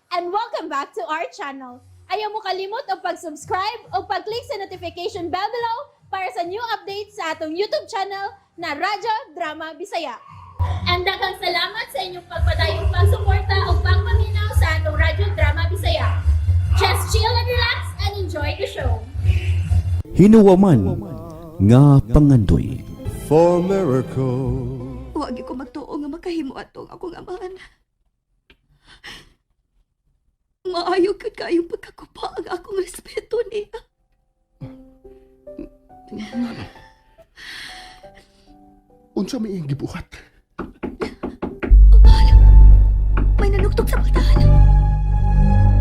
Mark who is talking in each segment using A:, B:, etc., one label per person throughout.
A: And welcome back to our channel. Ayaw mo kalimot og pag-subscribe o pag-click sa notification bell below para sa new updates sa atong YouTube channel na Radyo Drama Bisaya. And daghang salamat sa inyong pagpadayong pagsuporta o pagpaminaw sa atong Radyo Drama Bisaya. Just chill and relax and enjoy the show.
B: Hinuwaman nga pangandoy.
C: For miracle.
D: Wa gyud ko magtuo nga makahimo atong akong amahan. Maayo gyud kaayong pagkakupa ang akong respeto niya.
E: Unsa may iyang gibuhat?
D: Oh, mahal. May nanuktok sa pultahan.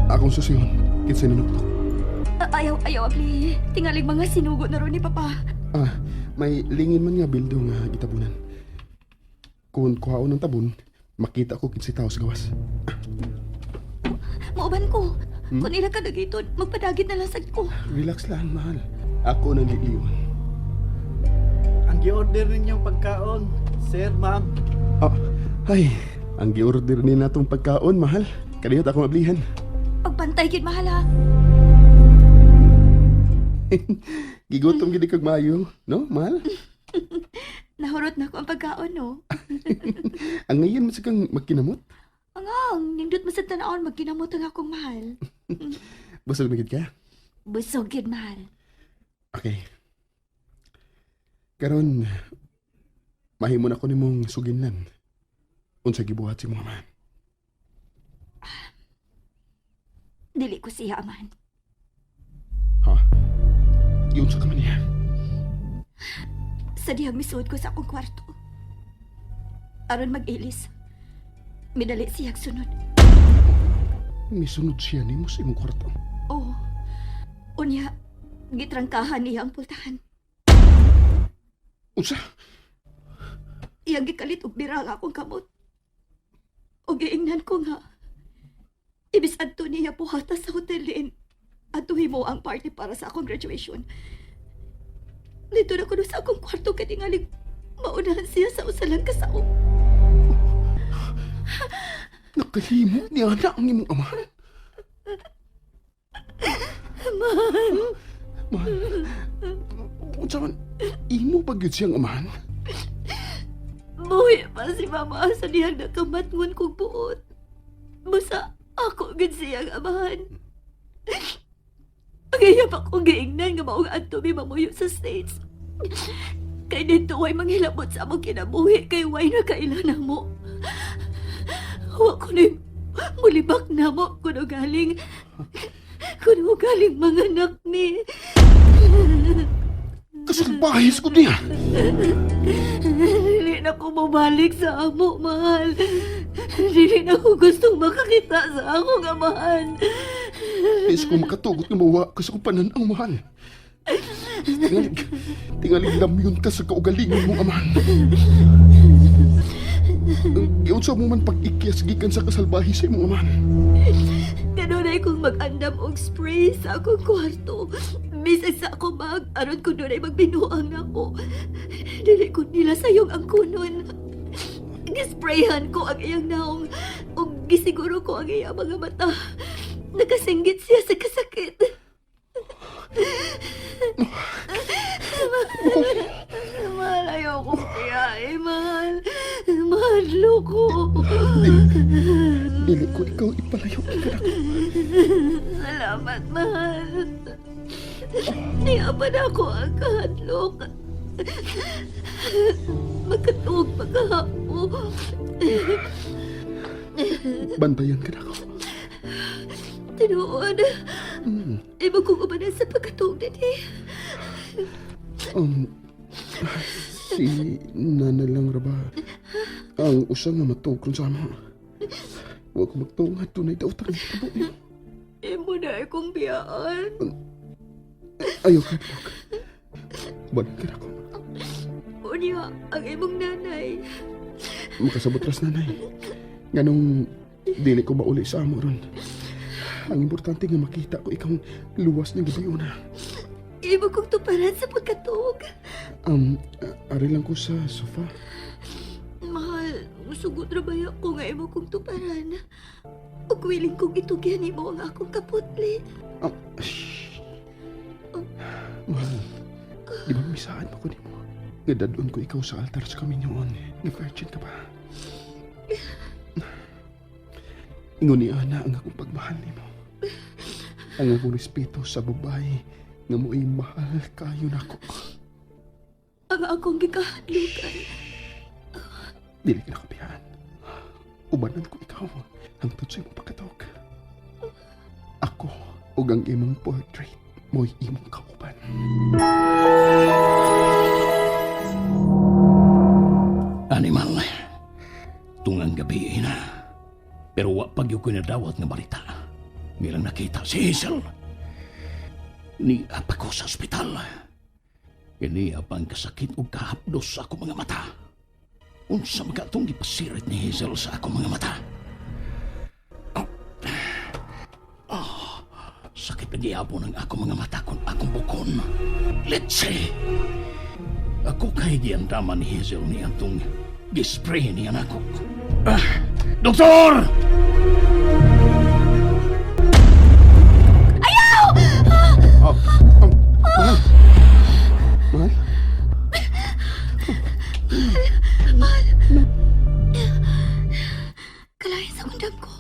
E: Akong susiyon, kinsa ninuktok.
D: Ayaw, ayaw, abli. Tingalig mga sinugo na ron ni Papa.
E: Ah, may lingin man nga bildo nga gitabunan. Kung kuhaon ng tabon, makita ko kinsa tao sa gawas.
D: Mauban ko. Kung ila ka dagiton, magpadagit na lang sad ko.
E: Relax lang, mahal. Ako nang liliwan.
F: Ang gi-order ninyong pagkaon, sir, ma'am.
E: Ah, ay, ang giorder ni natong pagkaon, mahal. Kaniyot ako mablihan.
D: Pagbantay gyud, mahal ha.
E: Gigutom gid kag maayo, no, mahal?
D: Nahurot na ko ang pagkaon, no?
E: Ang ngayon man sa kang magkinamot.
D: Angang, nindot mo sa tanawon, magkinamot ang akong mahal.
E: Busog na gid ka?
D: Busog gyud, mahal.
E: Okay. Karon mahimo na ko nimong suginlan. Unsa gibuhat si mama?
D: Dili ko siya, amahan.
E: Ha? Iunsa ka man niya?
D: Sa dihang misuod ko sa akong kwarto. Aron mag-ilis. Midali siyang sunod.
E: Misunod siya nimo sa imong kwarto.
D: Oh. Unya, gitrangkahan niya ang pultahan.
E: Unsa?
D: Iyang gikalit og bira ang akong kamot. Og giingnan ko nga. Ibis adto niya puhata sa hotel din. Adto himo ang party para sa akong graduation. Dito na kuno sa akong kwarto kay tingalig maunahan siya sa usa lang ka saok.
E: Nakahimo niya na ang imong amahan. Mahal. Mahal. Unsa man imo pa gyud siyang amahan?
D: Buhi pa si mama sa dihang nakamatngon kog buot. Busa ako gid siyang amahan. Ang iya pa kong giingnan nga maong adto mi mamuyo sa States. Kay dito way manghilabot sa among kinabuhi kay way na kaila namo. Wa ko na mulibak namo kuno galing mga anak mi.
E: Kasalbahis ko niya.
D: Dili na ko mabalik sa amo, mahal. Dili na ko gustong makakita sa akong amahan.
E: Is ko makatugot nga mawa ka sa kong pananaw, mahal. Tingalig, tingalig lamyon ka sa kaugalingon mong amahan. Giunsa mo man pag-ikyas gikan sa kasalbahi sa imong amahan.
D: Kanunay kong mag-andam og spray sa akong kwarto. Bisag sa ako bag, aron ko dunay magbinuang nako. Dili ko nila sayong ang kunon. Gisprayhan ko ang iyang naong ug gisiguro ko ang iyang mga mata. Nakasinggit siya sa kasakit. Mahal, ayaw kong tiyae, mahal. Mahal ko.
E: Dili ko ikaw ipalayo ka na.
D: Salamat, mahal. Niya pa na ako ang kahadlok. Magkatuog pa kahapon.
E: Bantayan ka na ako.
D: Tinuod. Iba kong umanan sa pagkatuog din eh.
E: Si Nana lang ra ba? Ang usa nga matuog kung sama. Huwag ko magtuong nga tunay daw tang tabo.
D: Imo na akong biyaan.
E: Ayaw ka, Lok. Balik ka na ako.
D: Unya, ang imong nanay.
E: Makasabot ras nanay. Nganong dili ko mauli sa amo ron. Ang importante nga makita ko ikaw luwas ng gabi una.
D: Imo kong tuparan sa pagkatuog.
E: Ari lang ko sa sofa.
D: Mahal, Musugot ra baya ko nga imo kong tuparan. Ug willing kong itugyan nimo ang akong kaputli.
E: Oh, shh. Mahal, di ba misaan pa ko nimo? Nga dadon ko ikaw sa altar sa kaminyoon. Nga virgin ka pa. Ingon ni Ana ang akong pagmahal nimo. Ang akong respeto sa babae nga mo'y mahal kayo nako.
D: Ang akong gikahadlukan.
E: Dili ka nakabihan. Ubanan ko ikaw hangtod sa imong pagkatog. Ako ug ang imong portrait mo'y imong kauban.
G: Animal, tungang gabi na. Pero wa pag ko nadawat nga balita. Nilang nakita si Hazel. Ni apa ko sa ospital. Ini apa ang kasakit o kahapdos sa akong mga mata. Unsa man atong gipasirit ni Hazel sa akong mga mata. Ah, sakit na gihapon ang akong mga mata kung akong bukon. Let's see! Ako kay giandaman ni Hazel ni atong gispray niya nako. Ah, doktor!
E: Oh, oh, mahal. Mahal?
D: Kalahin sa kundam ko.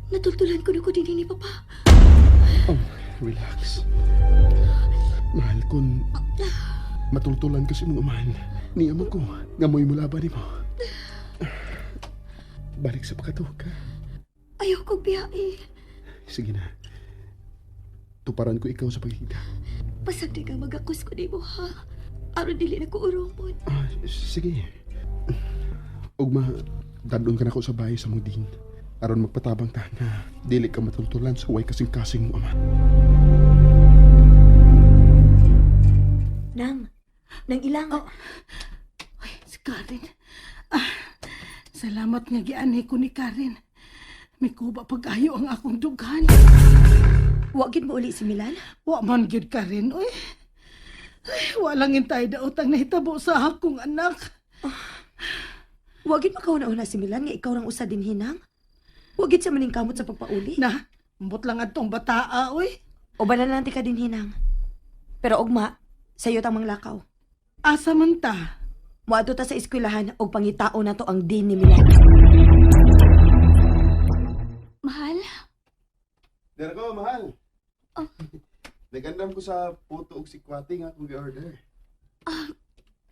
D: Natultulan ko na ko din ni Papa.
E: Oh, relax. Mahal kun matultulan kasi mong amahan. Ni ama ko, nga mo'y mulaban nimo. Balik sa pagkatuog ka.
D: Ayaw kong biyae.
E: Sige na. Tuparan ko ikaw sa paghigda.
D: Pasagdi kang magakos ko nimo ha. Aron dili na ko urumon.
E: Ah, sige. Ugma, dadon ka na ko sa bahay sa mong din. Aron magpatabang ta na dili ka matultulan sa way kasing-kasing mo ama.
D: Nang, nang ilang.
H: Oh. Ay, si Karen. Ah, salamat nga gianhi ko ni Karen. May kuba pag-ayo ang akong dughan.
D: Wa gid mo uli si Milan?
H: Wa man gyud Karen, oy. Ay, walang intay daot ang nahitabo sa akong anak.
D: Wa gid makauna-una si Milan nga ikaw rang usa din hinang. Wa gid siya maningkamot sa pagpauli.
H: Na, ambot lang atong bataa, oy.
D: O banalan ka din hinang. Pero ugma, sayo tang manglakaw.
H: Asa man ta?
D: Moadto ta sa eskwelahan og pangitao nato ang din ni Milan. Mahal?
E: Dara ko, mahal.
D: Oh.
E: Nagandam ko sa puto og sikwate nga akong gi-order.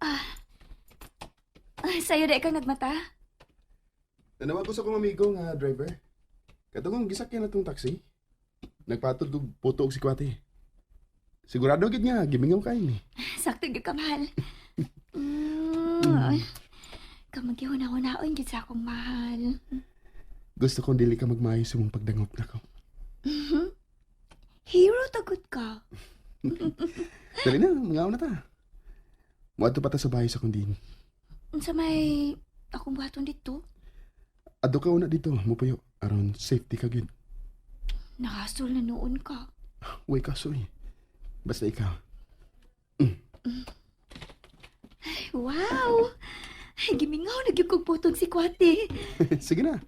D: Ah, sayo di ka nagmata?
E: Nanawag ko sa akong amigo nga driver. Katong gisakyan na tong taxi. Nagpatod og puto og sikwate. Sigurado gid nga gimingaw kay ni.
D: Sakto gyud ka, mahal. Mm. Kamagyahuna-hunaon gyud sa akong mahal.
E: Gusto kong dili ka magmaayo sa mong pagdangop nako.
D: Hero tagot ka.
E: Dali na, mga na ta. Muadto pa ta sa bahay sa kundin.
D: Unsa may akong buhaton dito?
E: Adto ka una dito, mupayo aron safety ka gyud.
D: Nakasol na noon ka.
E: Way kaso eh. Basta ikaw.
D: Wow! Ay, gimingaw na gyud kog putong si Kwate.
E: Sige na.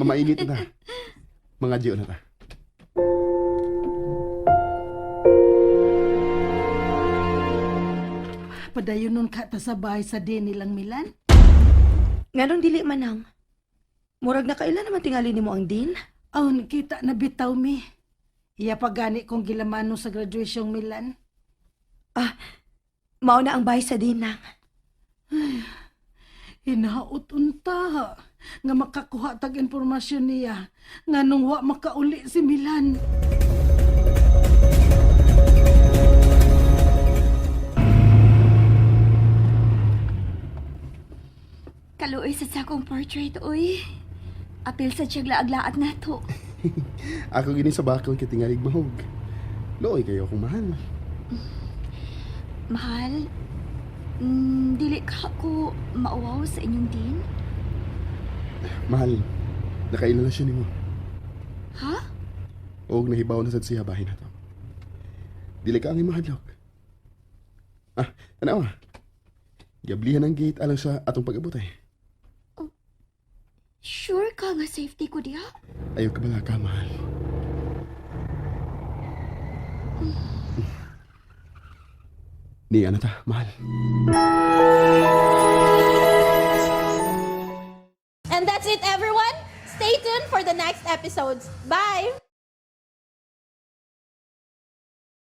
E: Mamainit na ta. Mga Gio na ta.
H: Padayon nun ka ta sa bahay sa din nilang Milan.
D: Nganong dili manang? Murag nakaila naman tingali nimo ang din?
H: Aw, nakita na bitaw mi. Iya pa gani kong gilamano sa graduation Milan.
D: Mao na ang bahay sa din nang.
H: Hinaot unta nga makakuha tag impormasyon niya nga nung wa makauli si Milan.
D: Kaluoy sa sakong portrait oy. Apil sa siyang laag-laag nato.
E: Ako gini sa bakon kay tingalig mahog. Looy kayo akong mahal.
D: Mahal, dili ka ako mauwaw sa inyong din?
E: Mahal. Nakaila na siya nimo.
D: Ha?
E: Og nahibaw na sad siya bahin na to. Dili ka ang imahadlok. Ah, tanawa. Gablihan ang gate alang sa atong pag-abot ay.
D: Sure ka nga safety ko diha?
E: Ayaw ka balaka, mahal. Niya na ta, mahal.
A: And that's it, everyone. Stay tuned for the next episodes. Bye!